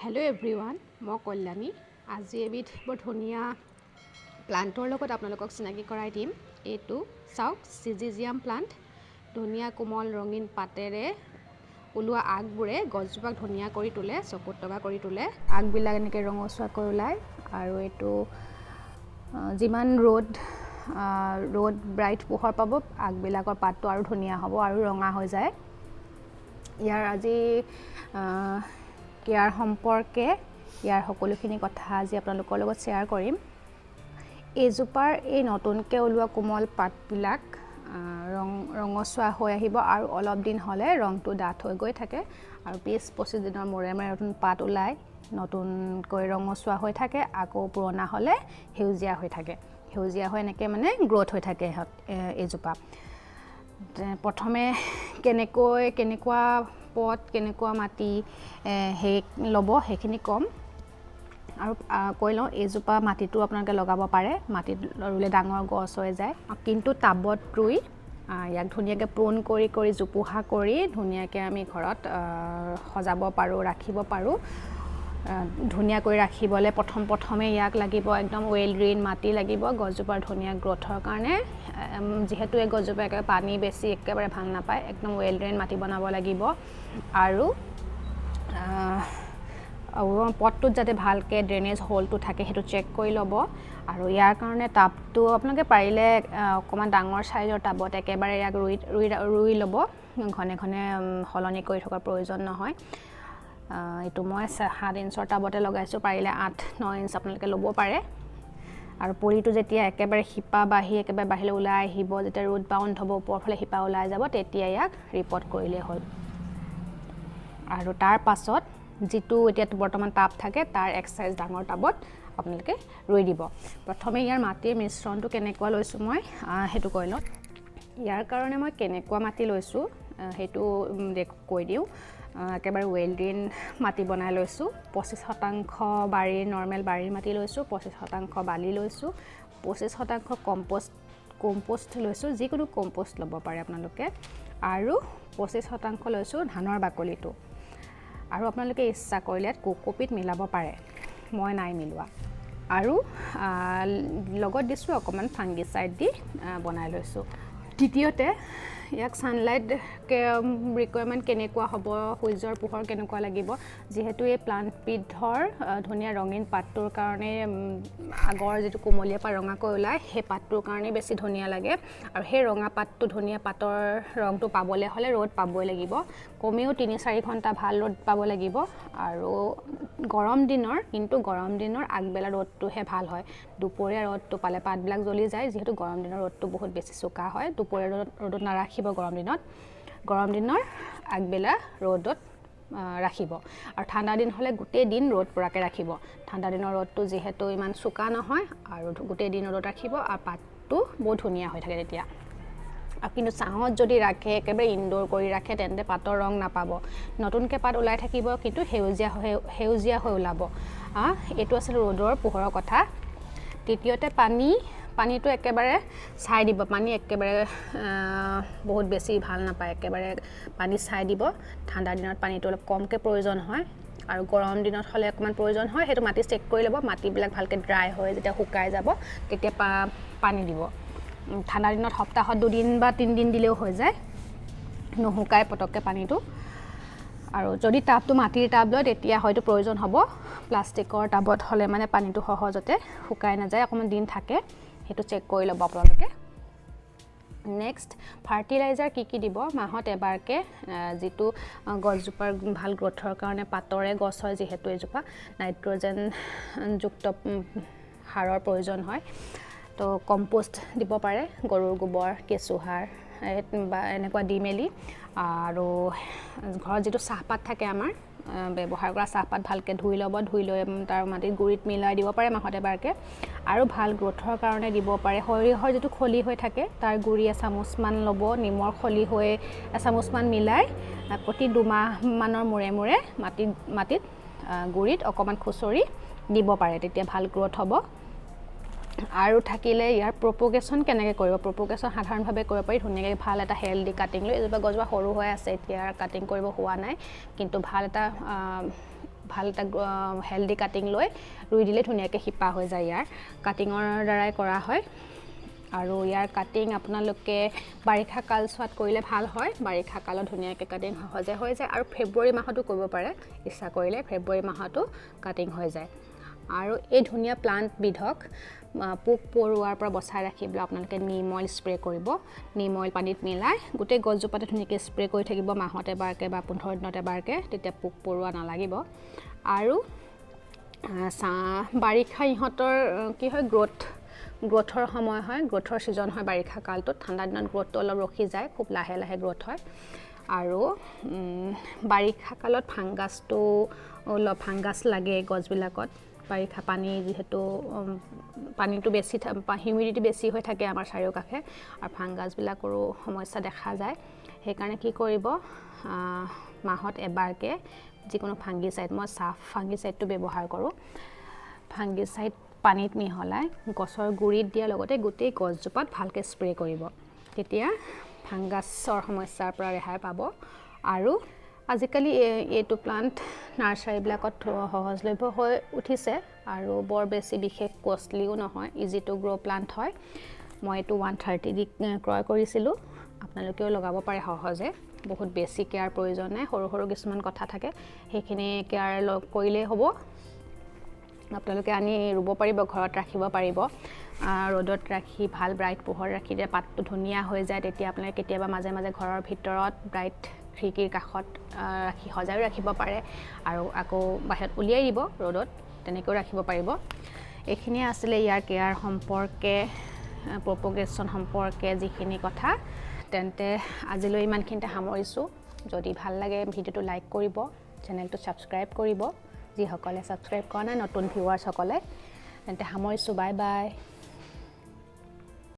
Hello' everyone, মই কল্যাণী। আজি এবিধ বৰ ধুনীয়া প্লাণ্টৰ লগত আপোনালোকক চিনাকি কৰাই দিম। এইটো চাওক, চিজিজিয়াম প্লাণ্ট। ধুনীয়া কোমল ৰঙীন পাতেৰে ওলোৱা আগবোৰে গছজোপাক ধুনীয়া কৰি তোলে, চকুত লগা কৰি তোলে। আগবিলাক এনেকৈ ৰঙচুৱাকৈ ওলায় আৰু এইটো যিমান ৰ'দ ৰ'দ ব্ৰাইট পোহৰ পাব, আগবিলাকৰ পাতটো আৰু ধুনীয়া হ'ব আৰু ৰঙা হৈ যায়। ইয়াৰ আজি কেয়াৰ সম্পৰ্কে ইয়াৰ সকলোখিনি কথা আজি আপোনালোকৰ লগত শ্বেয়াৰ কৰিম। এইজোপাৰ এই নতুনকৈ ওলোৱা কোমল পাতবিলাক ৰং ৰঙচুৱা হৈ আহিব আৰু অলপ দিন হ'লে ৰংটো ডাঠ হৈ গৈ থাকে আৰু 20-25 দিনৰ মূৰে মূৰে নতুন পাত ওলায়, নতুনকৈ ৰঙচুৱা হৈ থাকে, আকৌ পুৰণা হ'লে সেউজীয়া হৈ থাকে। সেউজীয়া হৈ এনেকৈ মানে গ্ৰ'থ হৈ থাকে ইহঁত এইজোপা। প্ৰথমে কেনেকৈ কেনেকুৱা পট, কেনেকুৱা মাটি সেই ল'ব সেইখিনি ক'ম আৰু কৈ লওঁ। এইজোপা মাটিতো আপোনালোকে লগাব পাৰে, মাটিত ৰুলে ডাঙৰ গছ হৈ যায়। কিন্তু টাবত ৰুই ইয়াক ধুনীয়াকৈ প্ৰুণ কৰি কৰি জোপোহা কৰি ধুনীয়াকৈ আমি ঘৰত সজাব পাৰোঁ, ৰাখিব পাৰোঁ। ধুনীয়াকৈ ৰাখিবলৈ প্ৰথমে ইয়াক লাগিব একদম ৱেল ড্ৰেইন মাটি লাগিব গছজোপাৰ ধুনীয়া গ্ৰ'থৰ কাৰণে। যিহেতু এই গছজোপা একেবাৰে পানী বেছি একেবাৰে ভাল নাপায়, একদম ৱেল ড্ৰেইন মাটি বনাব লাগিব। আৰু পটটোত যাতে ভালকৈ ড্ৰেইনেজ হ'লটো থাকে সেইটো চেক কৰি ল'ব। আৰু ইয়াৰ কাৰণে টাবটো আপোনালোকে পাৰিলে অকণমান ডাঙৰ চাইজৰ টাবত একেবাৰে ইয়াক ৰুই ৰুই ৰুই ল'ব, ঘনে ঘনে সলনি কৰি থকাৰ প্ৰয়োজন নহয়। এইটো মই 7 ইঞ্চৰ টাবতে লগাইছোঁ, পাৰিলে 8-9 ইঞ্চ আপোনালোকে ল'ব পাৰে। আৰু পুলিটো যেতিয়া একেবাৰে শিপা বাঢ়ি একেবাৰে বাহিৰলৈ ওলাই আহিব, যেতিয়া ৰুট বাউণ্ড হ'ব, ওপৰৰ ফালে শিপা ওলাই যাব, তেতিয়া ইয়াক ৰিপট কৰিলেই হ'ল। আৰু তাৰ পাছত যিটো এতিয়া বৰ্তমান টাব থাকে তাৰ এক চাইজ ডাঙৰ টাবত আপোনালোকে ৰুই দিব। প্ৰথমে ইয়াৰ মাটিৰ মিশ্ৰণটো কেনেকুৱা লৈছোঁ মই সেইটো কৈ লওঁ। ইয়াৰ কাৰণে মই কেনেকুৱা মাটি লৈছোঁ সেইটো কৈ দিওঁ। একেবাৰে ৱেল ড্ৰেইন মাটি বনাই লৈছোঁ। 25% বাৰীৰ নৰ্মেল বাৰীৰ মাটি লৈছোঁ, 25% বালি লৈছোঁ, 25% কম্প'ষ্ট লৈছোঁ, যিকোনো কম্প'ষ্ট ল'ব পাৰে আপোনালোকে। আৰু 25% লৈছোঁ ধানৰ বাকলিটো। আৰু আপোনালোকে ইচ্ছা কৰিলে ইয়াত কোকোপিট মিলাব পাৰে, মই নাই মিলোৱা। আৰু লগত দিছোঁ অকণমান ফাংগিচাইড দি বনাই লৈছোঁ। দ্বিতীয়তে ইয়াক ছানলাইট ৰিকুৱাৰমেণ্ট কেনেকুৱা হ'ব, সূৰ্যৰ পোহৰ কেনেকুৱা লাগিব। যিহেতু এই প্লাণ্টবিধৰ ধুনীয়া ৰঙীন পাতটোৰ কাৰণে, আগৰ যিটো কুমলীয়া পাত ৰঙাকৈ ওলায় সেই পাতটোৰ কাৰণেই বেছি ধুনীয়া লাগে। আৰু সেই ৰঙা পাতটো ধুনীয়া পাতৰ ৰংটো পাবলৈ হ'লে ৰ'দ পাবই লাগিব, কমেও 3-4 ঘণ্টা ভাল ৰ'দ পাব লাগিব। আৰু গৰম দিনৰ, কিন্তু গৰম দিনৰ আগবেলা ৰ'দটোহে ভাল হয়, দুপৰীয়া ৰ'দটো পালে পাতবিলাক জ্বলি যায়। যিহেতু গৰম দিনৰ ৰ'দটো বহুত বেছি চোকা হয়, দুপৰীয়া ৰ'দত নাৰাখিব। গৰম দিনত, গৰম দিনৰ আগবেলা ৰ'দত ৰাখিব। আৰু ঠাণ্ডা দিন হ'লে গোটেই দিন ৰ'দ পৰাকৈ ৰাখিব। ঠাণ্ডা দিনৰ ৰ'দটো যিহেতু ইমান চোকা নহয়, আৰু গোটেই দিন ৰ'দত ৰাখিব আৰু পাতটো বহুত ধুনীয়া হৈ থাকে তেতিয়া। আৰু কিন্তু ছাঁত যদি ৰাখে, একেবাৰে ইনড'ৰ কৰি ৰাখে, তেন্তে পাতৰ ৰং নাপাব, নতুনকৈ পাত ওলাই থাকিব কিন্তু সেউজীয়া হৈ ওলাব। এইটো আছিল ৰ'দৰ পোহৰৰ কথা। তৃতীয়তে পানীটো একেবাৰে চাই দিব। পানী একেবাৰে বহুত বেছি ভাল নাপায়, একেবাৰে পানী চাই দিব। ঠাণ্ডা দিনত পানীটো অলপ কমকৈ প্ৰয়োজন হয় আৰু গৰম দিনত হ'লে অকণমান প্ৰয়োজন হয়। সেইটো মাটি চেক কৰি ল'ব, মাটিবিলাক ভালকৈ ড্ৰাই হৈ যেতিয়া শুকাই যাব তেতিয়া পানী দিব। ঠাণ্ডা দিনত সপ্তাহত 2 দিন বা 3 দিন দিলেও হৈ যায়, নুশুকাই পটককৈ পানীটো। আৰু যদি টাবটো মাটিৰ টাব লয় তেতিয়া হয়তো প্ৰয়োজন হ'ব, প্লাষ্টিকৰ টাবত হ'লে মানে পানীটো সহজতে শুকাই নাযায়, অকণমান দিন থাকে, সেইটো চেক কৰি ল'ব আপোনালোকে। নেক্সট ফাৰ্টিলাইজাৰ কি কি দিব। মাহত এবাৰকৈ যিটো গছজোপাৰ ভাল গ্ৰ'থৰ কাৰণে, পাতৰে গছ হয় যিহেতু এইজোপা, নাইট্ৰজেনযুক্ত সাৰৰ প্ৰয়োজন হয়। তো কম্প'ষ্ট দিব পাৰে, গৰুৰ গোবৰ, কেঁচুসাৰ বা এনেকুৱা দি মেলি। আৰু ঘৰত যিটো চাহপাত থাকে আমাৰ ব্যৱহাৰ কৰা চাহপাত, ভালকৈ ধুই ল'ব, ধুই লৈ তাৰ মাটিত গুড়িত মিলাই দিব পাৰে মাহত এবাৰকৈ। আৰু ভাল গ্ৰ'থৰ কাৰণে দিব পাৰে সৰিয়হৰ যিটো খলি হৈ থাকে তাৰ গুড়ি এচামুচমান ল'ব, নিমৰ খলি হৈ এচামুচমান মিলাই প্ৰতি দুমাহমানৰ মূৰে মূৰে মাটিত গুড়িত অকণমান খুচৰি দিব পাৰে, তেতিয়া ভাল গ্ৰ'থ হ'ব। আৰু থাকিলে ইয়াৰ প্ৰপগেশ্যন কেনেকৈ কৰিব। প্ৰপগেশ্যন সাধাৰণভাৱে কৰিব পাৰি, ধুনীয়াকৈ ভাল এটা হেল্ডি কাটিং লৈ। এইজোপা গছজোপা সৰু হৈ আছে এতিয়া, কাটিং কৰিব হোৱা নাই, কিন্তু ভাল এটা ভাল এটা হেল্ডি কাটিং লৈ ৰুই দিলে ধুনীয়াকৈ শিপা হৈ যায়। ইয়াৰ কাটিঙৰ দ্বাৰাই কৰা হয়। আৰু ইয়াৰ কাটিং আপোনালোকে বাৰিষা কালছোৱাত কৰিলে ভাল হয়। বাৰিষা কালত ধুনীয়াকৈ কাটিং সহজে হৈ যায় আৰু ফেব্ৰুৱাৰী মাহতো কৰিব পাৰে, ইচ্ছা কৰিলে ফেব্ৰুৱাৰী মাহতো কাটিং হৈ যায়। আৰু এই ধুনীয়া প্লাণ্টবিধক পোক পৰুৱাৰ পৰা বচাই ৰাখিবলৈ আপোনালোকে নিম অইল স্প্ৰে কৰিব। নিম অইল পানীত মিলাই গোটেই গছজোপাতে ধুনীয়াকৈ স্প্ৰে কৰি থাকিব, মাহত এবাৰকৈ বা 15 দিনত এবাৰকৈ, তেতিয়া পোক পৰুৱা নালাগিব। আৰু বাৰিষা ইহঁতৰ কি হয়, গ্ৰ'থৰ সময় হয়, গ্ৰ'থৰ ছিজন হয় বাৰিষা কালটোত। ঠাণ্ডা দিনত গ্ৰ'থটো অলপ ৰখি যায়, খুব লাহে লাহে গ্ৰ'থ হয়। আৰু বাৰিষা কালত ফাংগাছটো অলপ ফাংগাছ লাগে গছবিলাকত। বাৰিষা পানী যিহেতু পানীটো বেছি, হিউমিডিটি বেছি হৈ থাকে আমাৰ চাৰিওকাষে, আৰু ফাংগাছবিলাকৰো সমস্যা দেখা যায়। সেইকাৰণে কি কৰিব, মাহত এবাৰকৈ যিকোনো ফাংগিচাইড, মই চাফ ফাংগিচাইডটো ব্যৱহাৰ কৰোঁ, ফাংগিচাইড পানীত মিহলাই গছৰ গুৰিত দিয়াৰ লগতে গোটেই গছজোপাত ভালকৈ স্প্ৰে কৰিব, তেতিয়া ফাংগাছৰ সমস্যাৰ পৰা ৰেহাই পাব। আৰু আজিকালি এইটো প্লাণ্ট নাৰ্চাৰীবিলাকত সহজলভ্য হৈ উঠিছে আৰু বৰ বেছি বিশেষ কষ্টলিও নহয়, ইজি টু গ্ৰ' প্লাণ্ট হয়। মই এইটো 130 দি ক্ৰয় কৰিছিলোঁ, আপোনালোকেও লগাব পাৰে সহজে, বহুত বেছি কেয়াৰ প্ৰয়োজন নাই। সৰু সৰু কিছুমান কথা থাকে, সেইখিনি কেয়াৰ কৰিলেই হ'ব। আপোনালোকে আনি ৰুব পাৰিব, ঘৰত ৰাখিব পাৰিব। ৰ'দত ৰাখি ভাল ব্ৰাইট পোহৰ ৰাখি দিয়ে পাতটো ধুনীয়া হৈ যায়। তেতিয়া আপোনালোকে কেতিয়াবা মাজে মাজে ঘৰৰ ভিতৰত ব্ৰাইট খিৰিকীৰ কাষত ৰাখি সজাইও ৰাখিব পাৰে, আৰু আকৌ বাহিৰত উলিয়াই দিব ৰ'দত, তেনেকৈও ৰাখিব পাৰিব। এইখিনিয়ে আছিলে ইয়াৰ কেয়াৰ সম্পৰ্কে, প্ৰপগেশ্যন সম্পৰ্কে যিখিনি কথা। তেন্তে আজিলৈ ইমানখিনিতে সামৰিছোঁ। যদি ভাল লাগে ভিডিঅ'টো লাইক কৰিব, চেনেলটো ছাবস্ক্ৰাইব কৰিব, যিসকলে ছাবস্ক্ৰাইব কৰা নাই নতুন ভিউৱাৰ্ছসকলে। তেন্তে সামৰিছোঁ, বাই বাই।